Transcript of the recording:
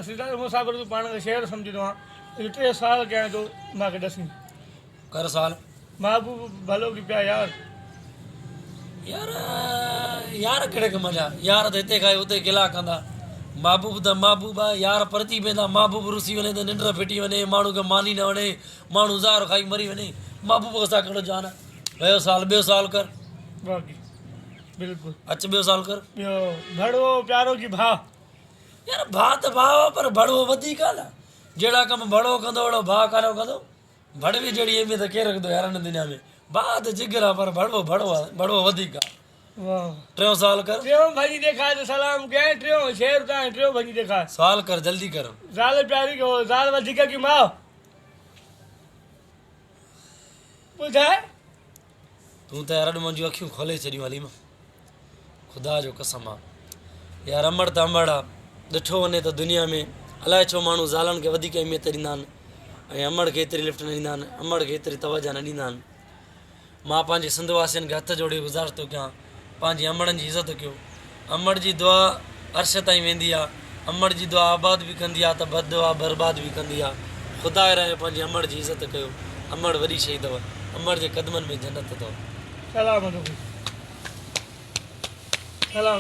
سيدار مسافر تون پاڻ کي شعر سمجهندو آن اهي ٽي سوال ڪيان ٿو مان کي ڏسين. ڪر سوال. محبوب ڀلو ڪي پيا يار. يار يار ڪهڙي ڪم جا يار ته هتي کائي اتي گلا ڪندا محبوب ته محبوب آ يار پرچي ويندا محبوب رسي وڃي ته ننڊ ڦٽي وڃي ماڻهو کي ماني نه وڻي ماڻهو زهر کائي مري وڃي محبوب کان سا ڪهڙو جان آ ويو سوال ٻيو سوال ڪر. باقي بلڪل. اچ ٻيو سوال ڪر. ٻيو ڀڙوو پيارو ڪي ڀاء. يار ڀاء ته ڀاء آ پر ڀڙوو وڌيڪ آ نه جهڙا ڪم ڀڙوو ڪندو اهڙو ڀاء ڪانه ڪندو ڀڙوي جهڙي اهميت ڪير رکندو يار هن دنيا ۾ ڀاء ته جگر آ پر ڀڙوو ڀڙوو آ ڀڙوو وڌيڪ آ ٽيون سوال ڪر. ٽيون ڀڃي ڏيکار ته سلام ڪيائين ٽيون شعر تان ٽيون ڀڃي ڏيکار. سوال ڪر جلدي ڪر. زال پياري ڪي زال وڌيڪ ڪي ماء ٻڌاء. تون ته يار اڄ منهنجون اکيون کولي ڇڏيون حليم خدا جو قسم آ يار امڙ ته امڙ آ ڏٺو وڃي ته دنيا ۾ الائي ڇو ماڻهو زالن کي وڌيڪ اهميت ڏيندا آهن ۽ امڙ کي ايتري لفٽ نه ڏيندا آهن امڙ کي ايتري توجه نه ڏيندا آهن مان پنهنجي سنڌ واسين کي هٿ جوڙي گذارش ٿو ڪيان پنهنجي امڙن جي عزت ڪيو امڙ جي دعا عرش تائين ويندي آ امڙ جي دعا آباد به ڪندي آ ته بد دعا برباد به ڪندي آ خدا راهي پنهنجي امڙ جي عزت ڪيو امڙ وڏي شئي اٿو امڙ جي قدمن ۾ جنت اٿو. سلام سلام.